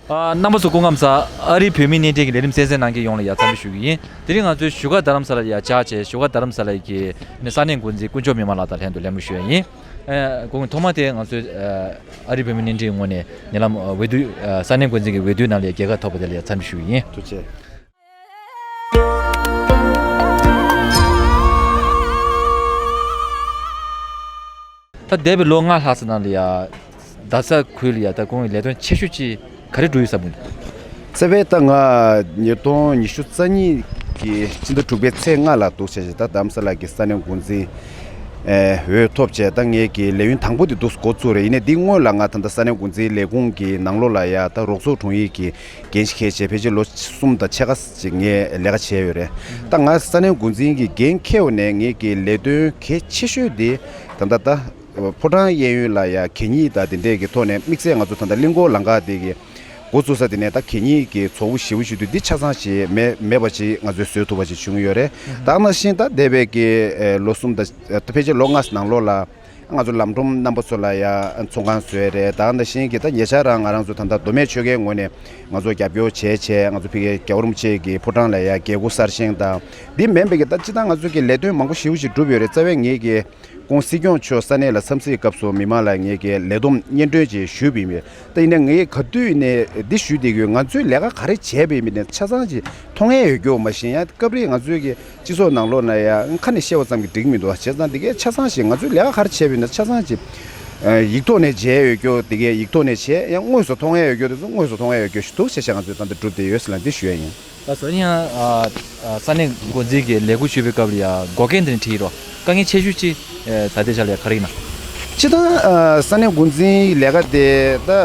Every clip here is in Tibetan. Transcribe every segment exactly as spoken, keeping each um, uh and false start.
ཨ། རྣམ་པ་ཚོ་སྐུ་ཁམས་བཟང་། ཨ་རིའི་བོད་མིའི་བརྙན་འཕྲིན་གྱི་ལས་རིམ་གསན་གཟིགས་གནང་མཁན་ཡོངས་ལ་ཡ་འཚམས་འདྲི་ཞུ་གི་ཡིན། དེ་རིང་ང་ཚོའི་བཞུགས་སྒར་རྡ་རམ་ས་ལར་ཡ་བཅར་བྱས། བཞུགས་སྒར་རྡ་རམ་ས་ལ་གི་ས་གནས་འགོ་འཛིན་དཀོན་མཆོག་མི་དམངས་ལགས་དང་ལྷན་དུ་ལད་མོ་ཞུ་ཡ་ཡིན། ཨ། སྐུ་ངོ། ཐོག་མ་དེ་ང་ཚོའི་ཨ་རིའི་བོད་མིའི་བརྙན་འཕྲིན་ངོས་ནས་ཉེ་ལམ་འོས་བསྡུ། ས་གནས་འགོ་འཛིན་གྱི་འོས་བསྡུའི་ནང་ལ་ཡ་རྒྱལ་ཁ་ཐོབ་པ་དེ་ལ་ཡ་འཚམས་འདྲི་ཞུ་གི་ཡིན། ཐུགས་རྗེ་ཆེ། ད་འདས་པའི་ལོ་ལྔ་ལྷག་ཙམ་ནང་ལ་ཡ། རྡ་ས་ཁུལ་ལ་ཡ་ད་ཁོང་གི་ལས་དོན་ཆེ་ཤོས་ཅིག་ག་རེ་བསྒྲུབས་ཡོད་བསམ་གྱི་འདུག་རྩ་བའི་ད་ང་ཉིས་སྟོང་ཉི་ཤུ་རྩ་གཉིས་ཀྱི་སྤྱི་ཟླ་དྲུག་པའི་ཚེས་ལྔ་ལ་འདུག་བྱས་བྱས་ད་རྡ་རམ་ས་ལ་གི་ས་གནས་འགོ་འཛིན་ཨེ་འོས་ཐོབ་བྱས། ད་ངའི་གི་ལས་ཡུན་དང་པོ་དེ་འདུག་འགོ་བཙུགས་རེད། ཡིན་ནའི་འདི་སྔོན་ལ་ང་ད་ལྟ་ས་གནས་འགོ་འཛིན་ལས་ཁུངས་ཀྱི་ནང་ལོགས་ལ་ཡ་ད་རོགས་ཚོགས་དྲུང་ཡིག་གི་འགན་འཁྱེར་བྱས་ཕལ་ཆེར་ལོ་གསུམ་དང་ཕྱེད་ཀ་ཅིག་ངས་ལས་ཀ་བྱས་ཡོད་རེད། ད་ང་ས་གནས་འགོ་འཛིན་གྱི་འགན་འཁྱེར་བ་ནས་ངའི་གི་ལས་དོན་གལ་ཆེ་ཤོས་དེ་ད་ལྟ་ད་ཕོ་བྲང་གཡས་གཡོན་ལ་ཡ་གད་སྙིགས་དང་དེ་འདྲས་ཀྱི་ཐོག་ནས་དམིགས་བསལ་ང་ཚོ་ད་ལྟ་གླིང་སྐོར་ལམ་ཁ་དེ་གི་འགོ་བཙུགས་ས་དེ་ནས་ད་གད་སྙིགས་ཀྱི་ཚོགས་དབུ་ཞེ་པོ་ཞིག་འདུག་འདི་ཆ་ཚང་ཞིག་མེད་མེད་པ་ཅིག་ང་ཚོས་བཟོ་ཐུབ་པ་ཅིག་བྱུང་ཡོད་རེད། ད་ག་ནང་བཞིན་ད་འདས་པའི་གི་ལོ་གསུམ་དང་ཕལ་ཆེར་ལོ་ལྔ་ནང་ལོགས་ལ། ང་ཚོ་ལམ་ཁྲོམ་རྣམ་པ་ཚོ་ལ་ཡ་ཚོང་ཁང་བཟོས་རེད། ད་ག་ནང་བཞིན་གྱི་ད་ཉེ་ཆར་རང་ང་རང་ཚོ་ད་ལྟ་མདོ་སྨད་ཆོལ་ཁའི་ངོས་ནས་ང་ཚོ་རྒྱབ་སྐྱོར་བྱས་བྱས་ང་ཚོ་ཕ་གིའི་རྒྱལ་བ་རིན་པོ་ཆེ་གི་ཕོ་བྲང་ལ་ཡ་རྒྱལ་སྒོ་གསར་བཞེངས་དང་། འདི་མིན་པའི་གི་ད་སྤྱིར་བཏང་ང་ཚོ་གི་ལས་དོན་མང་པོ་ཞེ་པོ་ཞིག་བསྒྲུབས་ཡོད་རེད། རྩ་བའི་ངེད་ཀྱི་སྐུ་ངོ་སྲིད་སྐྱོང་མཆོག་ས་གནས་ལ་འཚམས་གཟིགས་སྐབས་སུ་མི་མང་ལ་ངེད་ཀྱི་ལས་བསྡོམས་སྙན་སྒྲོན་ཅིག་ཞུས་པ་ཡིན་པས། ད་ཡིན་ན་ངས་ག་དུས་ནས་འདི་ཞུས་བསྡད་ཀྱི་ཡོད། ང་ཚོས་ལས་ཀ་ག་རེ་བྱས་པ་ཡིན་པ་ནས་ཆ་ཚང་ཅིག་མཐོང་ཡས་ཡོད་རྒྱུ་མ་གཞི་ཡང་སྐབས་རེ་ང་ཚོའི་གི་སྤྱི་ཚོགས་ནང་ལོགས་ན་ཡང་ཁ་ནས་བཤད་པ་ཙམ་གྱིས་འགྲིག་མི་འདུག་བྱས་ཙང་འདི་གའི་ཆ་ཚང་ཞིག་ང་ཚོའི་ལས་ཀ་ག་རེ་བྱས་པ་ཡིན་ན་ཆ་ཚང་ཞིག་ཡིག་ཐོག་ནས་མཇལ་ཡོད་རྒྱུ། འདི་གའི་ཡིག་ཐོག་ནས་བྱས་ཡང་དངོས་སུ་མཐོང་ཡས་ཡོད་རྒྱུ་དེ་ཚོ་དངོས་སུ་མཐོང་ཡས་ཡོད་རྒྱུ་ཞིག་འདུག་བྱས་བྱས་ང་ཚོས་ད་ལྟ་བསྒྲུབས་བསྡད་ཡོད་ཟེར་ལ་འདི་ཞུ་ཡས་ཡིན། ལགས་སོ། ཡིན་ཡང་ཨ་ཨ་ས་གནས་འགོ་འཛིན་གྱི་ལས་ཁུར་ཞུ་བའི་སྐབས་ལ་ཡང་འགོག་རྐྱེན་དེ་འདྲ་འཕྲད་ཡོད་རེད་བ། དཀའ་ངལ་ཆེ་ཤོས་ཅིག་ཨ་ད་ལྟའི་ཆ་ལ་ཡང་ག་རེ་ཡིན་ན། སྤྱིར་བཏང་ཨ་ས་གནས་འགོ་འཛིན་ལས་ཀ་དེ་ད་ཨ་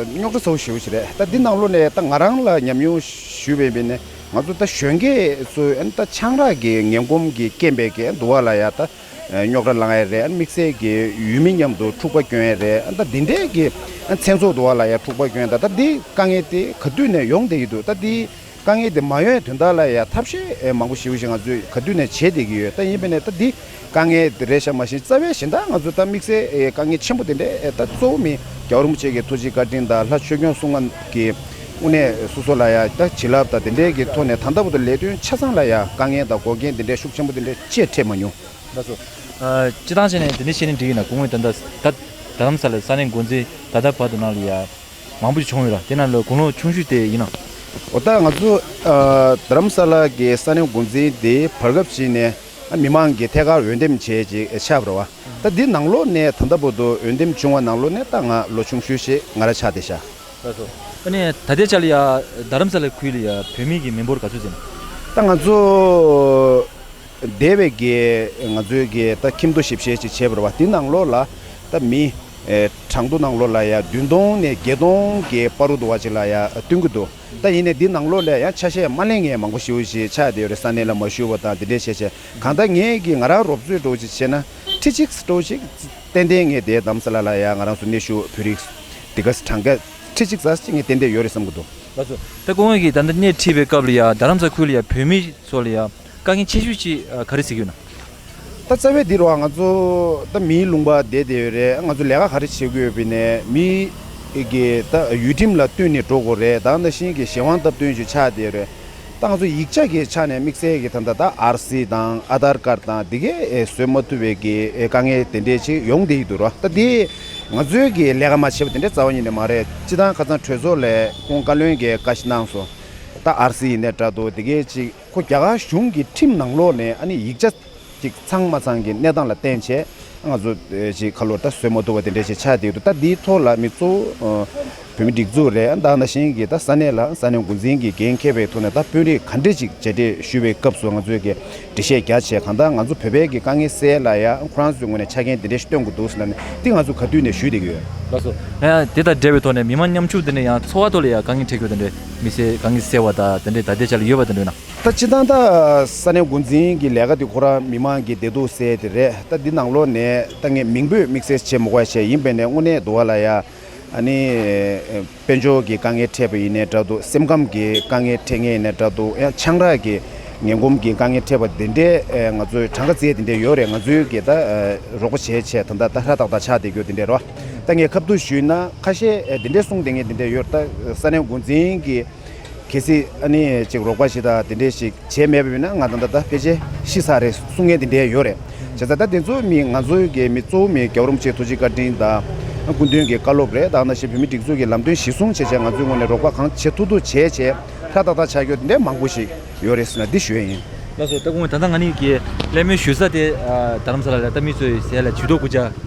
རྙོག་དྲ་ཚ་པོ་ཞེ་པོ་ཞིག་རེད། ད་འདི་ནང་ལོགས་ནས་ད་ང་རང་ལ་ཉམས་མྱོང་ཞུས་པ་ཡིན་ན་ང་ཚོ་ད་གཞོན་སྐྱེས་ཚོས་ཨ་ནི་ད་ཆང་རག་གི་ངན་གོམས་ཀྱི་རྐྱེན་པས་ཀྱི་འདུག་བ་ལ་ཡ་ད་རྙོག་དྲ་ལངས་ཡ་རེད། ཨ་ནི་དམིགས་བསལ་གྱི་ཡུལ་མི་མཉམ་དུ་འཁྲུག་པ་སྐྱོན་ཡ་རེད། ཨ་ནི་ད་འདི་འདྲས་ཀྱི་ཨ་ནི་མཚན་ཚོགས་འདུག་བ་ལ་ཡ་འཁྲུག་པ་སྐྱོན་ཡ། ད་ད་འདི་དཀའ་ངལ་དེ་ག་དུས་ནས་ཡོང་བསྡད་ཀྱི་འདུག་ད་འདི་དཀའ་ངལ་དེ་མ་ཡོང་དོན་དག་ལ་ཡ་ཐབས་ཤེས་མང་པོ་ཞེ་པོ་ཞིག་ང་ཚོས་ག་དུས་ནས་བྱེད་བསྡད་ཀྱི་ཡོད། ད་ཡིན་པས་ནས་ད་འདི་དཀའ་ངལ་དེ་རེད་ཤག་མ་གཞི་རྩ་བའི་གཞན་དག་ང་ཚོ་ད་དམིགས་བསལ་དཀའ་ངལ་ཆེན་པོ་དེ་འདྲས་ད་གཙོ་བོ་མི་རྒྱལ་བ་རིན་པོ་ཆེ་གི་ཐུགས་རྗེ་བཀའ་དྲིན་དང་ལྷ་ཆོས་སྐྱོང་གསུང་ངམ་གི་དངོས་གནས་སོ་སོ་ལ་ཡ་ད་བྱིན་རླབས་དང་དེ་འདྲས་ཀྱི་ཐོག་ནས་ད་ལྟ་བར་དུ་ལས་དོན་ཆ་ཚང་ལ་ཡ་དཀའ་ངལ་དང་འགོག་རྐྱེན་དེ་འདྲས་ཤུགས་ཆེན་པོ་དེ་འདྲས་ཅིག་འཕྲད་མ་མྱོང་། ལགས་སོ། ཨ་སྤྱིར་བཏང་བྱས་ནས་དེ་འདྲ་བཤད་ན་འགྲིག་ཡིན་ན། སྐུ་ངོ་ད་ད་རྡ་རམ་ས་ལའི་ས་གནས་འགོ་འཛིན་ད་ལྟ་བར་དུ་ནང་ལ་ཡ་མང་པོ་ཞིག་བྱུང་ཡོད་ར། དེ་ནང་ལ་དགུང་ལོ་ཆུང་ཤོས་དེ་ཡིན་ན། འོ་ད་ང་ཚོ་ཨ་རྡ་རམ་ས་ལ་གི་ས་གནས་འགོ་འཛིན་དེ་བར་སྐབས་ཤིག་ནས་ཨ་མི་མང་གི་ཐད་ཀར་འོས་འདེམས་བྱས་ཅིག་ཆགས་པ་རེད་བ། ད་འདི་ནང་ལོགས་ནས་ད་ལྟ་བར་དུ་འོས་འདེམས་བྱུང་བ་ནང་ལོགས་ནས་ད་ང་ལོ་ཆུང་ཤོས་ཤིག་ང་རང་ཆགས་བསྡད་ཤག་ལགས་སོ། ཨ་ནི་ད་ལྟའི་ཆ་ལ་ཡ་རྡ་རམ་ས་ལ་ཁུལ་ལ་ཡ་བོད་མི་གི་མི་འབོར་ག་ཚོད་ཟིན། ད་ང་ཚོ་འདས་པའི་གི་ང་ཚོའི་གི་ད་ཁྱིམ་ཐོ་ཞིབ་བཤེར་ཅིག་བྱས་པ་རེད་བ། དེ་ནང་ལོགས་ལ་ད་མི་ཨེ་གྲངས་ཐོ་ནང་ལོགས་ལ་ཡ་བདུན་སྟོང་ནས་བརྒྱད་སྟོང་གི་བར་དུ་འདུག་བ་ཅིག་ལ་ཡ་སྟོན་གྱི་འདུག་ད་ཡིན་ནའི་འདི་ནང་ལོགས་ལ་ཡང་ཆ་ཤས་མ་ལེན་མཁན་མང་པོ་ཞེ་པོ་ཞིག་ཆགས་བསྡད་ཡོད་རེད། ས་གནས་ལ་མ་ཞུགས་པ་དང་དེ་འདྲས་བྱས་བྱས། གང་ལྟར་ངས་ཀྱིས་ང་རང་རོབ་ཚོད་འདྲ་བོ་ཅིག་བྱས་ན་ཁྲི་གཅིག་འདྲ་བོ་ཅིག་ཏན་ཏན་ངས་དེ་རྡ་རམ་ས་ལ་ལ་ཡང་ང་རང་ཚོ་གནས་བཞུགས་བོད་རིགས་དེ་ག་གྲངས་ཀ་ཁྲི་གཅིག་ཙམ་ཅིག་ངས་ཏན་ཏན་ཡོད་རེད་བསམ་གྱི་འདུག་ལགས་སོ། ད་སྐུ་ངོ་གིས་ད་ལྟ་སྣེ་ཁྲིད་པའི་སྐབས་ལ་ཡ་རྡ་རམ་ས་ཁུལ་ལ་ཡ་བོད་མི་ཚོ་ལ་ཡ་དཀའ་ངལ་ཆེ་ཤོས་ཅིག་ག་རེ་གཟིགས་ཡོད་ན། ད་རྩ་བའི་འདི་རུ་ང་ཚོ་ད་མིའི་ལུང་པ་བསྡད་བསྡད་ཡོད་རེད། ང་ཚོ་ལས་ཀ་ག་རེ་བྱེད་དགོས་ཡོད་པ་ཡིན་ནའི་མི་གི་ད་ཡུལ་ཁྲིམས་ལ་བསྟུན་ནས་འགྲོ་དགོས་རེད། ད་ནང་བཞིན་གྱི་གཞན་དབང་སྟབས་བསྟུན་ཞིག་ཆགས་བསྡད་ཡོད་རེད། ད་ང་ཚོ་ཡིག་ཆ་གི་ཆ་ནས་དམིགས་བསལ་གྱི་ད་ལྟ་ད་ཨར་སི་དང་ཨ་དྷར་ཀར་དང་འདི་གས་བཟོ་མ་ཐུབ་པའི་གི་དཀའ་ངལ་དེ་འདྲས་ཅིག་ཡོང་བསྡད་ཀྱི་འདུག་ར། ད་དེ་ང་ཚོའི་གི་ལས་ཀ་མ་བྱས་པ་དེ་འདྲས་རྩ་བ་ཉིད་ནས་མ་རེད། སྤྱིར་བཏང་ཁ་སང་གྲོས་ཚོགས་ལ་ཁོང་བཀའ་བློན་གྱིས་བཀའ་ཞིག་གནང་སོང་། ད་ཨར་སི་ཡིན་ནའི་འདྲ་འདུག་འདི་གས་ཅིག་ཁོ་རྒྱ་གར་གཞུང་གི་ཁྲིམས་ནང་ལོགས་ནས་ཨ་ནི་ཡིག་ཆ་ཅིག་ཚང་མ་ཚང་གི་གནས་སྟངས་ལ་བརྟེན་བྱས་ང་ཚོ་ཅིག་ཁ་ལོ་ད་བཟོད་མ་ཐུབ་པ་དེ་འདྲ་ཞིག་ཆགས་བསྡད་འདུག་ད་འདིའི་ཐོག་ལ་མི་གཙོ་བོ་བོད་མི་སྒྲིག་འཛུགས་རེད། ད་ནང་བཞིན་གྱི་ད་ས་གནས་ལ་ས་གནས་འགོ་འཛིན་གྱི་འགན་འཁྱེར་བའི་ཐོག་ནས་ད་དཔོན་རིགས་ག་འདྲས་ཅིག་མཇལ་འཕྲད་ཞུ་བའི་སྐབས་སུ་ང་ཚོས་ཀྱི་འགྲེལ་བཤད་རྒྱག་བྱས། གང་ལྟར་ང་ཚོ་བོད་པའི་གི་དཀའ་ངལ་སེལ་ལ་ཡ་ཁོ་རང་ཚོའི་ངོས་ནས་ཆ་རྐྱེན་དེ་འདྲས་ཞིག་སྟོན་དགོས་འདུག་ཟེར་ལབ་ནས་འདི་ང་ཚོ་ག་དུས་ནས་ཞུས་བསྡད་ཀྱི་ཡོད། ལགས་སོ། ཡང་དེ་དང་འབྲེལ་བའི་ཐོག་ནས་མི་མང་ཉམ་ཆུང་འདི་ནས་ཡང་འཚོ་བ་ཐོག་ལ་ཡང་དཀའ་ངལ་འཕྲད་དགོས་དེ་འདྲས་མི་སེར་དཀའ་ངལ་སེལ་བ་དང་དེ་འདྲས་ད་ལྟའི་ཆ་ལ་ཡོད་པ་དེ་འདྲས་ཡོད་ན། ད་སྤྱིར་བཏང་ད་ས་གནས་འགོ་འཛིན་གྱི་ལས་ཀ་དེ་ཁོ་རང་མི་མང་གི་བདེ་སྡུག་སེལ་དེ་རེད། ད་འདི་ནང་ལོགས་ནས་ད་ངས་མིང་འབོད་དམིགས་བསལ་བྱེད་མི་དགོས་པ་བྱས། ཡིན་པས་ནས་དངོས་གནས་འདུག་བ་ལ་ཡ་ཨ་ནི་དཔལ་འབྱོར་གྱི་དཀའ་ངལ་འཕྲད་པ་ཡིན་ནའི་འདྲ་འདུག་སེམས་ཁམས་ཀྱི་དཀའ་ངལ་འཕྲད་མཁན་ཡིན་ནའི་འདྲ་འདུག་ཡང་ཆང་རག་གི་ངན་གོམས་ཀྱི་དཀའ་ངལ་འཕྲད་པ་དེ་འདྲའི་ང་ཚོའི་གྲངས་ཀ་བཙལ་དེ་འདྲའི་ཡོད་རེད། ང་ཚོའི་གི་ད་རོགས་པ་བྱས་བྱས་ད་ད་ད་ཧྲ་ཏག་ཏག་ཆགས་བསྡད་རྒྱུ་དེ་འདྲའི་རོ། ད་ངས་ཁ་བསྡུར་ཞུས་ན་ཁ་ཤས་ཨེ་འདི་འདྲའི་གསུང་བསྡད་མཁན་འདི་འདྲ་ཡོད། ད་ས་གནས་འགོ་འཛིན་གྱི་གལ་སྲིད་ཨ་ནི་ཅིག་རོགས་པ་ཞིག་དང་དེ་འདྲས་ཞིག་བྱས་མེད་པ་ཡིན་ན་ང་ད་ལྟ་ད་ཕལ་ཆེར་ཤི་ཚར་རེད་གསུང་མཁན་དེ་འདྲས་ཡོད་རེད། བྱས་ཙང་ད་དེ་ཚོ་མི་ང་ཚོའི་གི་མི་གཙོ་བོ་མི་རྒྱལ་བ་རིན་པོ་ཆེའི་ཐུགས་རྗེ་བཀའ་དྲིན་དང་སྐུ་མདུན་གྱི་བཀའ་སློབ་རེད། ད་ནང་བཞིན་བོད་མི་སྒྲིག་འཛུགས་ཀྱི་ལམ་སྟོན་གཞིར་བཟུང་བྱས་བྱས་ང་ཚོའི་ངོས་ནས་རོགས་པ་གང་བྱེད་ཐུབ་ཐུབ་བྱས་བྱས་ཧྲ་ཏག་ཏག་ཆགས་རྒྱུ་དེ་འདྲས་མང་པོ་ཞིག་ཡོད་རེད་ཟེར་ན་འདི་ཞུ་ཡ་ཡིན། ལགས་སོ། ད་དགོངས་ད་ལྟ་ང་གཉིས་ཀྱི་གླེང་མོལ་ཞུ་ས་དེ་ཨ་རྡ་རམ་ས་ལ་ལ་ད་མི་ཚོའི་ཟས་ལ་ཇུས་གཏོགས་དགུ་ཆ་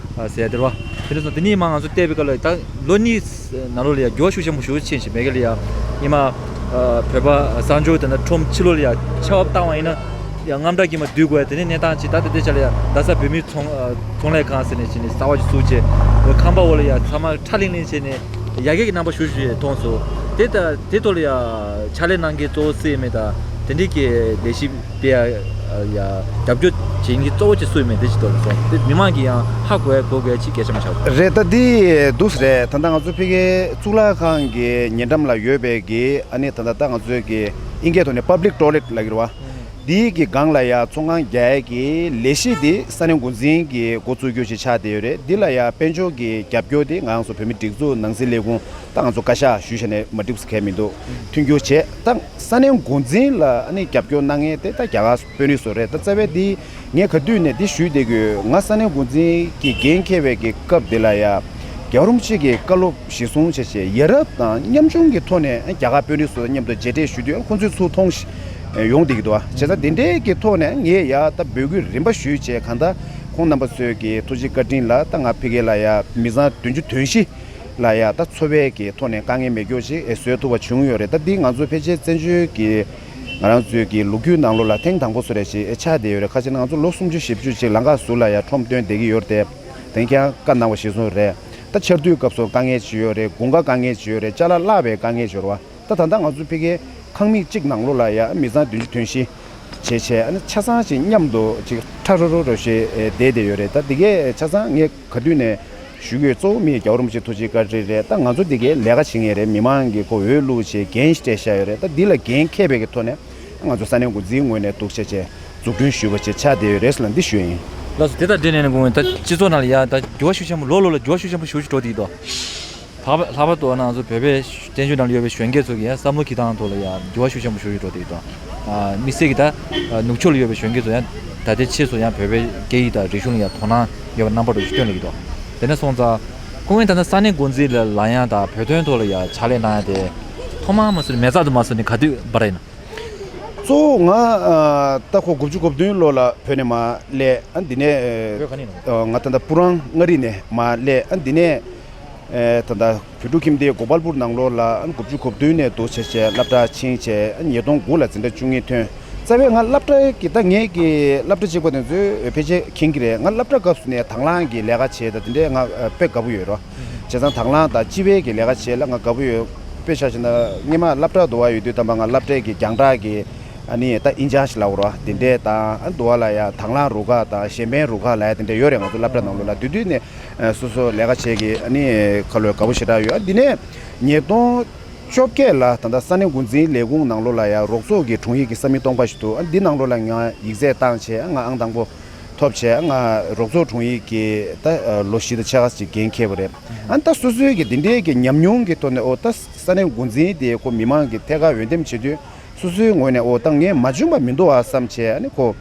ཟས་དེ་རེད་བ། དེ་འདྲ་སོང་དེ་ནས་མ་ང་ཚོ་བལྟས་པའི་སྐབས་ལ་ད་ལོ་གཉིས་ནང་ལོགས་ལ་ཡ་འགྱུར་བ་ཤུགས་ཆེན་པོ་ཞེ་པོ་ཕྱིན་ཞིང་མེད་ག་ལ་ཡ་ཉི་མ་བོད་པ་གསར་འབྱོར་དེ་འདྲ་ཁྲོམ་ཕྱི་ལོགས་ལ་ཡ་ཆར་པ་བཏང་བ་ཡིན་ན་ཡ་དངངས་སྐྲག་གིས་མ་སྡོད་དགོས་ཡ། དེ་ནས་གནས་སྟངས་ཅིག་ད་ལྟ་དེ་ཆ་ལ་ཡ་རྡ་ས་བོད་མིའི་ཚོང་ཚོང་ལས་ཁང་ཟེར་ནས་བྱས་ནས་གསར་པ་ཞིག་བཙུགས་བྱས་ཁང་པ་འོག་ལ་ཡ་ཚང་མ་ཁྲ་ལིང་ལིང་བྱས་ནས་ཡར་རྒྱས་ཀྱི་རྣམ་པ་ཞུ་ཞུ་ཡས་མཐོང་སོང་། དེ་ལྟ་དེ་ཐོག་ལ་ཡ་ཕྱག་ལས་གནང་མཁན་གཙོ་བོ་སུ་ཡིན་མིན་དང་དེ་འདྲའི་གི་ལས་གཞི་སྤེལ་ཡ་ཡ་རྒྱབ་སྐྱོར་བྱེད་མཁན་གཙོ་བོ་ཅིག་སུ་ཡིན་མིན་དེ་ཅིག་ཐོག་ལ་སོང་། དེ་མི་མང་གིས་ཡང་ཧ་གོ་ཡ་གོ་དགོས་ཡ་ཅིག་གལ་ཆེན་པོ་ཆགས་སོང་། རེད། ད་འདི་འདུག་སེ་རེད། ད་ལྟ་ང་ཚོ་ཕ་གིའི་གཙུག་ལག་ཁང་གི་ཉེ་འགྲམ་ལ་ཡོད་པའི་གི་ཨ་ནི་ད་ལྟ་ད་ང་ཚོའི་གི་ཨིན་སྐད་ཐོག་ནས་public toilet་ལབ་ཀྱི་རེད་བ། འདིའི་གི་སྒང་ལ་ཡ་ཚོང་ཁང་རྒྱག་ཡས་ཀྱི་ལས་གཞི་འདི་ས་གནས་འགོ་འཛིན་གྱིས་འགོ་བཙུགས་རྒྱུ་ཞིག་ཆགས་བསྡད་ཡོད་རེད། འདི་ལ་ཡ་དཔལ་འབྱོར་གྱི་རྒྱབ་སྐྱོར་འདི་ང་རང་ཚོ་བོད་མི་སྒྲིག་འཛུགས་ནང་སྲིད་ལས་ཁུངས་ད་ང་ཚོ་བཀའ་ཤག་ཞུས་བྱས་ནས་མ་འགྲིག་ས་གང་ཡང་མི་འདུག་མཐུན་འགྱུར་བྱས། ད་ས་གནས་འགོ་འཛིན་ལ་ཨ་ནི་རྒྱབ་སྐྱོར་གནང་མཁན་དེ་ད་རྒྱ་གར་དཔོན་རིགས་ཚོ་རེད། ད་རྩ་བའི་འདི་ངས་ག་དུས་ནས་འདི་ཞུས་བསྡད་ཀྱི་ཡོད། ང་ས་གནས་འགོ་འཛིན་གྱི་འགན་འཁྱེར་བའི་གི་སྐབས་འདི་ལ་ཡ་རྒྱལ་བ་རིན་པོ་ཆེ་གི་བཀའ་སློབ་གཞིར་བཟུང་བྱས་བྱས་ཡ་རབས་དང་ཉམ་ཆུང་གི་ཐོག་ནས་རྒྱ་གར་དཔོན་རིགས་ཚོ་མཉམ་དུ་མཇལ་འཕྲད་ཞུ་དུས་ཁོང་ཚོས་ཚུར་མཐོང་ཡོང་བསྡད་ཀྱི་འདུག་བ། བྱས་ཙང་དེ་འདྲའི་གི་ཐོག་ནས་ངས་ཡ་ད་འབོད་སྐུལ་རིམ་པ་ཞུས་བྱས་གང་ལྟར་ཁོང་རྣམ་པ་ཚོའི་གི་ཐུགས་རྗེ་བཀའ་དྲིན་ལ་ད་ང་ཕ་གི་ལ་ཡ་མི་ཚང་བདུན་ཅུ་དོན་བཞི་ལ་ཡ་ད་འཚོ་བའི་གི་ཐོག་ནས་དཀའ་ངལ་མེད་སྐྱོ་ཞིག་ཨེ་བཟོས་ཐུབ་པ་བྱུང་ཡོད་རེད། ད་འདི་ང་ཚོ་ཕལ་ཆེར་བཙན་བྱོལ་གི་ང་རང་ཚོའི་གི་ལོ་རྒྱུས་ནང་ལོགས་ལ་ཐེངས་དང་པོ་བཟོ་རེད་ཞིག་ཨེ་ཆགས་བསྡད་ཡོད་རེད། ཁ་ཅིག་ན་ང་ཚོ་ལོ་སུམ་ཅུ་བཞི་བཅུ་ཅིག་ལམ་ཁ་ཟུར་ལ་ཡ་ཁྲོམ་སྟོན་བསྡད་ཀྱི་ཡོད་རེད་དེ། དེང་ཁྱེད་རང་བཀའ་གནང་བ་གཞིར་བཟུང་རེད། ད་ཆར་དུས་སྐབས་སུ་དཀའ་ངལ་ཅིག་ཡོད་རེད། དགུན་ཁ་དཀའ་ངལ་ཅིག་ཡོད་རེད། ཅ་ལག་བརླག་པའི་དཀའ་ངལ་ཅིག་ཡོད་རེད་བ། ད་ད་ལྟ་ང་ཚོ་ཕ་གིའི་ཁང་མིག་གཅིག་ནང་ལོགས་ལ་ཡ་མི་ཚང་བདུན་ཅུ་དོན་བཞི་བྱས་བྱས་ཨ་ནི་ཆ་ཚང་ཞིག་མཉམ་དུ་ཅིག་ཁྲ་རོ་རོ་རོ་ཞིག་བསྡད་བསྡད་ཡོད་རེད། ད་འདི་གས་ཆ་ཚང་ངས་ག་དུས་ནས་ཞུ་གི་ཡོད། གཙོ་བོ་མི་རྒྱལ་བ་རིན་པོ་ཆེ་ཐུགས་རྗེ་བཀའ་དྲིན་རེད། ད་ང་ཚོ་འདི་གས་ལས་ཀ་བྱེད་མཁན་རེད། མི་མང་གི་ཁོ་འོས་བླུགས་བྱས་འགན་ཞིག་སྤྲད་བཞག་ཡོད་རེད། ད་འདི་ལ་འགན་འཁྱེར་བའི་གི་ཐོག་ནས་ང་ཚོ་ས་གནས་འགོ་འཛིན་ངོས་ནས་འདུག་བྱས་བྱས་འཛུགས་སྐྲུན་ཞུས་པ་བྱས་ཆགས་བསྡད་ཡོད་རེད་ཟེར་ལ་འདི་ཞུ་ཡ་ཡིན། ལགས་སོ། དེ་དང་འབྲེལ་ནས་ནི་དགོངས་ཡོད། ད་སྤྱི་ཚོགས་ནང་ལ་ཡ་ད་འགྱུར་བ་ཤུགས་ཆེན་པོ་ལོ་ལོ་ལ་འགྱུར་བ་ཤུགས་ཆེན་པོ་ཞེ་པོ་ཅིག་འགྲོ་བསྡད་ཀྱི་འདུག་ལྷག་པར་ལྷག་པར་དུ་ང་ཚོ་བོད་པའི་བཙན་བྱོལ་ནང་ལ་ཡོད་པའི་གཞོན་སྐྱེས་ཚོ་གི་ཡང་བསམ་བློ་འཁྱེར་སྟངས་ཐོག་ལ་ཡང་འགྱུར་བ་ཤུགས་ཆེན་པོ་ཞེ་པོ་ཅིག་འགྲོ་བསྡད་ཀྱི་འདུག་དམིགས་བསལ་གྱི་ད་ནུབ་ཕྱོགས་ལ་ཡོད་པའི་གཞོན་སྐྱེས་ཚོ་ཡང་ད་ལྟའི་ཆེད་དུ་ཡང་བོད་པའི་སྐད་ཡིག་དང་རིག་གཞུང་ལ་ཡང་དོ་སྣང་ཡོད་པ་རྣམ་པ་རུ་ཞིག་སྟོན་ལ་ཡོད་འདུག་དེ་ནས་སོང་ཙང་ཁོང་གིས་ད་ལྟ་ས་གནས་འགོ་འཛིན་ལ་ལངས་ཡ་དང་བོད་དོན་ཐོག་ལ་ཡང་ཕྱག་ལས་གནང་ཡ་དེ་ཐོག་མར་མ་སོང་ནས་མ་རྩ་དུ་མ་སོང་ནས་ག་དུས་འབར་ཡིན་ན། གཙོ་བོ་ང་ཨ་ད་ཁོ་དགུ་བཅུ་གོ་བདུན་ལོ་ལ་བོད་ནས་མར་སླེབས། ཨ་འདི་ནས་བོད་ག་ནས་ཡིན་ནམ། ཨ་ང་ད་ལྟ་སྤུ་རང་མངའ་རིས་ནས་མར་སླེབས། ཨ་འདི་ནས་ཨེ་ད་ལྟ་བོད་ཕྲུག་ཁྱིམ་སྡེ་གོ་པལ་པུར་ནང་ལོགས་ལ་ཨ་དགུ་བཅུ་གོ་བདུན་ནས་འདུག་བྱས་བྱས་སློབ་གྲྭ་ཕྱིན་བྱས། ཨ་ཉིས་སྟོང་དགུ་ལ་འཛིན་གྲྭ་བཅུ་གཉིས་ཐོན། རྩ་བའི་ང་སློབ་གྲྭའི་གི་ད་ངའི་གི་སློབ་གྲྭ་གཅིག་པ་དེ་ཚོས་ཕལ་ཆེར་མཁྱེན་གྱི་རེད། ང་སློབ་གྲྭ་སྐབས་སུ་ནས་དང་བླངས་ཀྱི་ལས་ཀ་བྱས་ད་དེ་འདྲས་ང་ཨ་དཔེ་དགའ་པོ་ཡོད་རོ། བྱས་ཙང་དང་བླངས་དང་སྤྱི་པའི་གི་ལས་ཀ་བྱེད་ལ་ང་དགའ་པོ་ཡོད། དཔེ་ཆ་བཞག་ན་སྔོན་མ་སློབ་གྲྭ་འདུག་བ་ཡོད་དུས་ཙམ་པ་ང་སློབ་གྲྭའི་གི་རྒྱང་བསྒྲགས་གི་ཨ་ནི་ད་ཨིན་ཅར་ཇི་ལབ་དགོས་རེད་བ། དེ་འདྲས་དང་ཨ་འདུག་བ་ལ་ཡ་དང་བླངས་རུ་ཁག་དང་གཞན་ཕན་རུ་ཁག་ལབ་ཡ་དེ་འདྲས་ཡོད་རེད། ང་ཚོ་སློབ་གྲྭ་ནང་ལོགས་ལ་དེ་དུས་ནས་སོ་སོ་ལས་ཀ་བྱེད་གི་ཨ་ནི་ཁ་ལོ་དགའ་པོ་ཞེ་དྲག་ཡོད། ཨ་འདི་ནས་ཉིས་སྟོང་བཅོ་བརྒྱད་ལ་ད་ལྟ་ས་གནས་འགོ་འཛིན་ལས་ཁུངས་ནང་ལོགས་ལ་ཡ་རོགས་ཚོགས་ཀྱི་དྲུང་ཡིག་གི་ས་མིག་སྟོང་པ་ཞིག་འདུག་ཨ་འདི་ནང་ལོགས་ལ་ང་ཡིག་ཚད་བཏང་བྱས་ང་ཨང་དང་པོ་ཐོབ་བྱས། ང་རོགས་ཚོགས་དྲུང་ཡིག་གི་ད་ལོ་བཞི་དང་ཕྱེད་ཀ་ཅིག་འགན་འཁྱེར་བ་རེད། ཨ་ད་སོ་སོའི་གི་འདི་འདྲའི་གི་ཉམས་མྱོང་གི་ཐོག་ནས་ཨོ་ད་ས་གནས་འགོ་འཛིན་དེ་ཁོ་མི་མང་གི་ཐད་ཀར་འོས་འདེམས་བྱེད་དུས་སོ་སོའི་ངོས་ནས་ཨོ་ད་ངས་མ་བྱུང་བ་མི་འདུག་ཨ་བསམ་བྱས། ཨ་ནི་ཁོ་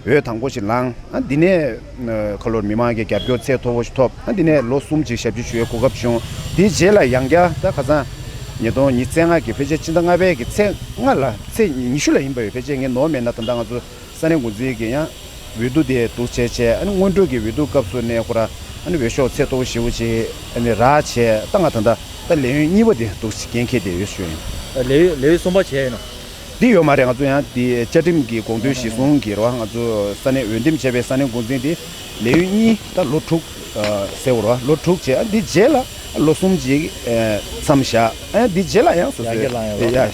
འོས་དང་པོ་ཞིག་ལངས། ཨ་འདི་ནས་ཁ་ལོར་མི་མང་གི་རྒྱབ་སྐྱོར་ཚད་མཐོ་པོ་ཞིག་ཐོབ། ཨ་འདི་ནས་ལོ་གསུམ་ཅིག་ཞབས་ཕྱི་ཞུ་བའི་གོ་སྐབས་བྱུང་། དེའི་རྗེས་ལ་ཡང་བསྐྱར་ད་ཁ་སང་ཉིས་སྟོང་ཉི་ཤུ་རྩ་ལྔ་གི་ཕལ་ཆེར་ཕྱི་ཟླ་ལྔ་པའི་གི་ཚེས་ལྔ་ལ་ཚེས་ཉི་ཤུ་ལ་ཡིན་པ་ཡོད། ཕལ་ཆེར་ངས་ནོར་མེད་ན་ད་ལྟ་ང་ཚོ་ས་གནས་འགོ་འཛིན་གྱི་ཡང་འོས་བསྡུ་དེ་འདུག་བྱས་བྱས། ཨ་ནི་སྔོན་འགྲོ་གི་འོས་བསྡུ་སྐབས་སུ་ནས་ཁོ་ར་ཨ་ནི་འོས་ཤོག་ཚད་མཐོ་པོ་ཞེ་པོ་ཅིག་ཨ་ནི་རག་བྱས། ད་ང་ད་ལྟ་ད་ལས་ཡུན་གཉིས་པ་དེ་འདུག་འགན་འཁྱེར་བསྡད་ཡོད་ཞུ་ཡིན། ལས་ཡུན་ལས་ཡུན་གསུམ་པ་བྱས་ཡིན་ནོ། འདི་ཡོད་མ་རེད། ང་ཚོ་ཡང་འདི་བཅའ་ཁྲིམས་ཀྱི་དགོངས་དོན་གཞིར་བཟུང་གི་རེད་བ། ང་ཚོ་ས་གནས་འོས་འདེམས་བྱས་པའི་ས་གནས་འགོ་འཛིན་འདི་ལས་ཡུན་གཉིས་ད་ལོ་དྲུག་ཟེར་བ་རེད་བ། ལོ་དྲུག་བྱས། ཨ་འདི་རྗེས་ལ་ལོ་གསུམ་ཅིག་མཚམས་བཞག་ཨ་འདི་རྗེས་ལ་ཡང་སོ་སོའི་ཡང་བསྐྱར་ལངས་ཡོད་རེད།